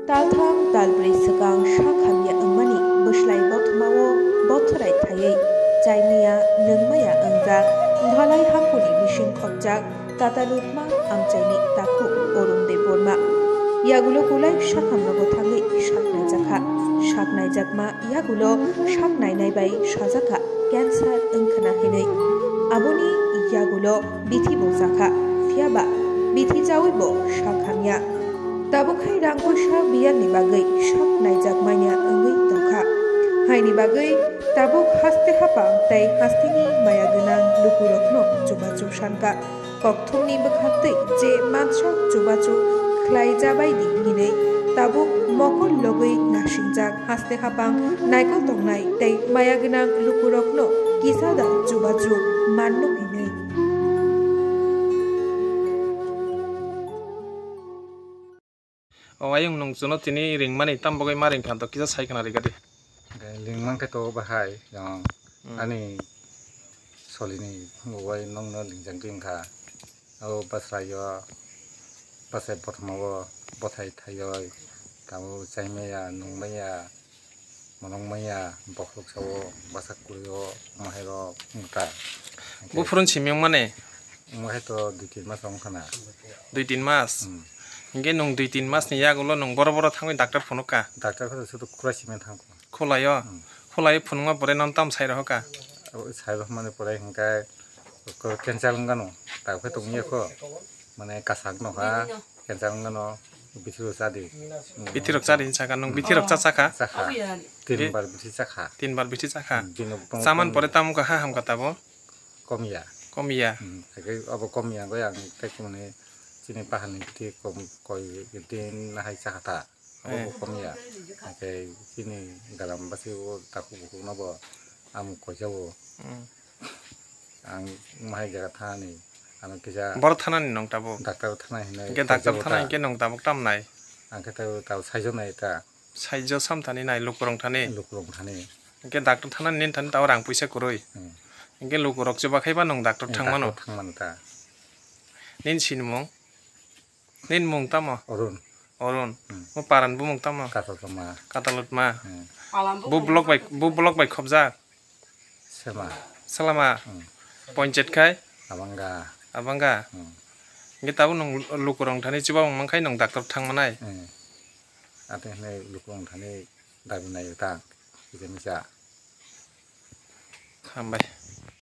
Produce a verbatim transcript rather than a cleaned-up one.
Taltham talbrwi swkang sak hamya wngmani bwslai bothomao bothrai thaiwi chaimaya nungmaya wngjak, dhalai haphurni bising khopjak Katalutma amchaini takhuk Arun Debbarma. Yagulo kulai sakhamrogo thangwi saknaijakha. Saknaijakma yagulo saknainai bai sajakha cancer wngkhwna hinwi. Aboni yagulo bithi bo jakha, phiyaba bithi chawibo sak hamya. Tabuk hai rang puisa biyangni bagwi sak naijak manya wngwi tongkha. Haini bagwi tabuk haste hapang tei hasteni maya gwnang lukurokno chubachu sankha. Kokthumni bwkhaktwi je mansa chubachu khlai jabaidi hinwi tabuk mokol logwi nasingjak haste hapang naikol tongnai tei maya gwnang lukurokno kisa da chubachu manno hinwi. O ayung, nwng chwngno tini ringmani, tamo bagwi ma ringkha to kisa sai khna rwgadi. Ringmankhe to bahai, yang Hmm. ani solini phungo bai nongno lingjak di wngkha. O bwsai o, bwsai bothomao bwthai thaioi, tamo chaimaya, nungmaya, monongmaya, bokhorok sao, bwsa kwrwi o, omo hai rok wngkha. Buphuru simi wngmani? Omo hai to dui tin mas wngkha na. Dui tin mas? Hmm. Hinkhe nwng dui tin mas ni yagulo nwng boro boro thangwi doctor phunukha? Doctor khe sudu khulai simi thangkha. Khulai o? Hmm. Khulai phunukma pore nono tamo sai rohorkha? Abo sai rohmani pore hinkhe ko-, cancer wngkha no. Tabukhe tongya kho. Mane kasak no ha. Cancer wngkha no. Bithi rok chadi. Hmm. Bithi rok chadi hinwi sakha. Nwng bithi rok cha chakha? Chakha. Tin bar bithi chakha. Tin bar bithi chakha. Hmm, bini bong-, Chaman bong- pore tamo wngkha, ha hamkha tabo? Komya. Komya. Hmm, abo komya wngkha, ang tei mane chini paharni bithi kom-, koi din hai chakha ta. Abo Eh. bo komya. Hake chini galam basi o takhuk bukhuk no bo ang koijao. Hmm. Ang mahai jaga thani. Ano kisa Boro thanani nwng tabuk? Doctor thana hinai Hingke doctor koijao thana ta. Hingke nwng tabuk tam nai? Ang khe tabuk, tabuk saijo nai ta. Saijo sam thani nai lukurong thani? Lukurong thani. Hingke doctor thana nini thani tabuk rang puisa kwrwi. Hmm. Hingke lukurok chubakhai ba nwng doctor Doctor thangmano? Thangmano ta. Nini sinimung? Nini mung tamo? Arun. Arun. Hmm. Mo paran bumung tamo? Katalutma. Katalutma. Hmm. Bu block bai, bu block bai khobjak? Sema. Salama. Hmm. Ponchet khai? Abanga. Abanga. Hmm. Hingke tabuk nwng lukurong thani chuba wng mankhai nwng doctor thang manai? Hmm. Ate hwnwi lukurong thani dabi nai ta. Kisa misa. Hambai.